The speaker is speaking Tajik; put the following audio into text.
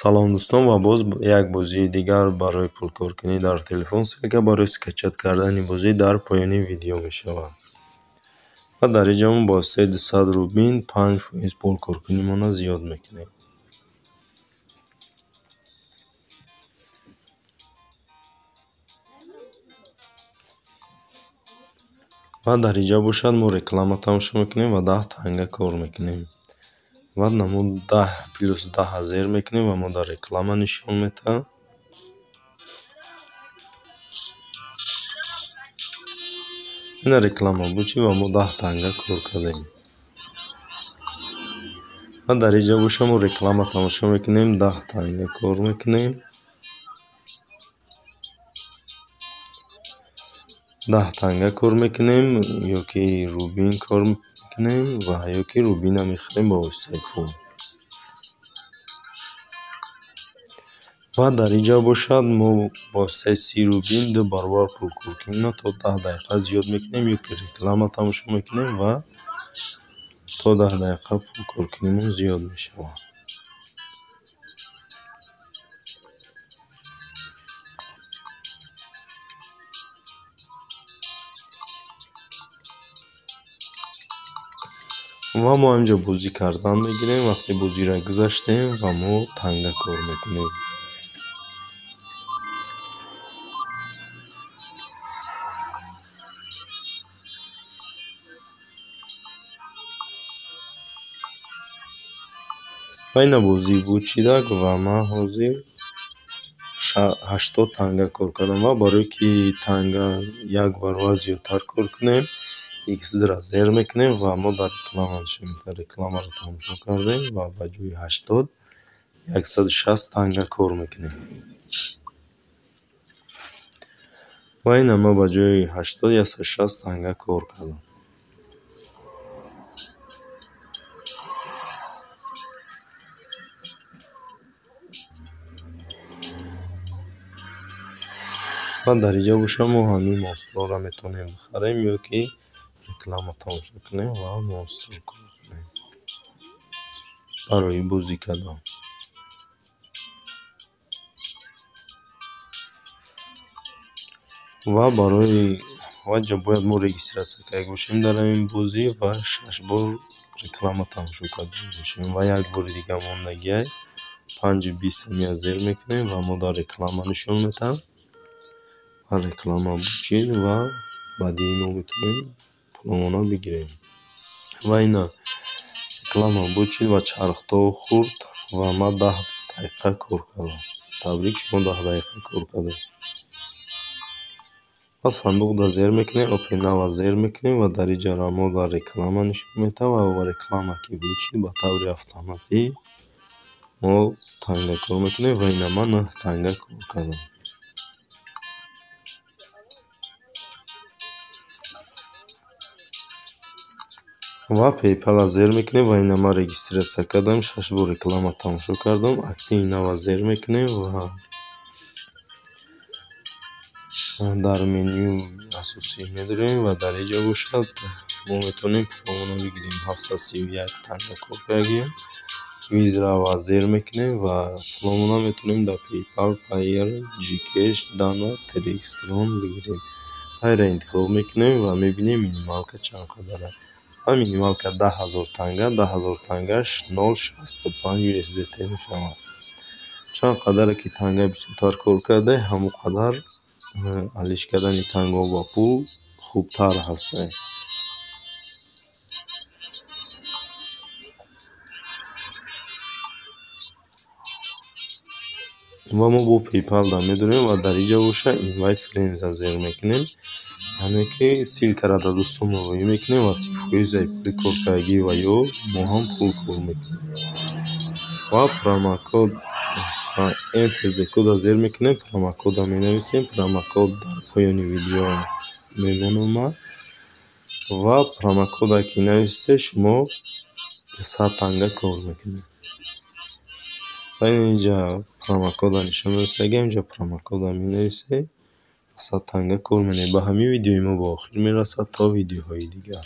Салом дӯстон, ва боз як бозии дигар барои пулкоркунӣ дар телефон. Ссылка барои скачать кардани бозӣ дар поёни видео мешавад. Ва дар инҷа мо бо воситаи 200 рубин 5% пулкоркунимонро зиёд мекунем. Ва дар инҷа бошад мо реклама тамошо мекунем ва 10 танга кор мекунем. Ва намуд 10 плюс 10 зер мекунем ва мо дар реклама нишон метаҳад. Ина реклама буд чи ва мо 10 танга кор кардем. Ва дар инҷа боша мо реклама тамошо мекунем, 10 танга кор мекунем. 10 танга кор мекунем ёки рубин кор мекунем ва ёки рубина мехарем ба воситаи пул. Ва дар инҷа бошад мо бо воситаи 30 рубин 2 баробар пулкоркуниро то 10 дақиқа зиёд мекунем ёки реклама тамошо мекунем ва то 10 дақиқа пулкоркунимон зиёд мешавад. Ва мо ҳаминҷо бозӣ кардан мегирем. Вақте бозиро гузаштем ва мо танга кор мекунем. Ва ина бозӣ буд чидак ва ман ҳозир 80 танга кор кардам ва барое ки танга як баробар зиёдтар кор кунем, x2-ро зер мекунем ва мо дар реклама нишон медиҳем. Рекламаро тамошо кардем ва ба ҷои 80 160 танга кор мекунем. Ва ина ман ба ҷои 80 160 танга кор кардам. Ва дар инҷа боша мо ҳамин монстрҳоро метавонем бихарем ё ки реклама тамошо кунем ва монстр кор кунем барои бозӣ кардан. Ва барои ваҷа бояд мо регистрация карда бошем дар ҳамин бозӣ ва 6 бор реклама тамошо карда бошем ва як бори дига мондагиай 5-20 сония зер мекунем ва мо дар реклама нишон метаҳем. Ва реклама бучид ва баъди мо метавонем пуломона бигирем. Ва ина реклама бучид ва чархто хурд ва ман 10 дақиқа кор кардам. Табрик, шумо 10 дақиқа кор кардед. Ва сандуқда зер мекунем, Open Now-а зер мекунем ва дар инҷа мо дар реклама нишон метаҳем ва реклама ки бучид ба таври автоматӣ мо танга кор мекунем ва ина ман 9 танга кор кардам. Ва PayPal-а зер мекунем ва ина ман регистрация кардам, 6 бор реклама тамошо кардам. Акнун инава зер мекунем ва дар менюи асосӣ медорем ва дар инҷа бошад мо метавонем пуломонро бигирем. 731 танга кор кардагием. Визрава зер мекунем ва пуломонро метавонем дар PayPal, Payeer, Gcash, Dana, TRX, Tron бигирем. Пайра интихоб мекунем ва мебинем минималка чанд қадар аст. Ва минималка 10 000 танга, 10 000 тангаш 0,65 USDT мешавад. Чанд қадаре ки танга бисёртар кор карда, ҳамон қадар алиш кардани тангаҳо ба пул хубтар ҳастанд. Ва мо бо PayPal да медорем ва дар инҷа боша Invite Friends-а зер мекунем. Яъне ки ссылкаро дар дӯстонмон роӣ мекунем ва 30% пули коркардагӣ ва ё мо ҳам пул кор мекунем. Ва промокод Enter код-а зер мекунем, промокод-а менависем, промокод дар поёни видео мемонам ман. Ва промокод-а ки нависте шумо 100 танга кор мекунед. Ва инҷа промокод-а нишон додастагиам, инҷа промокод-а менависед, 100 танга кор менавед. Ба ҳамин видеои мо ба охир мерасад. То видеоҳои дигар.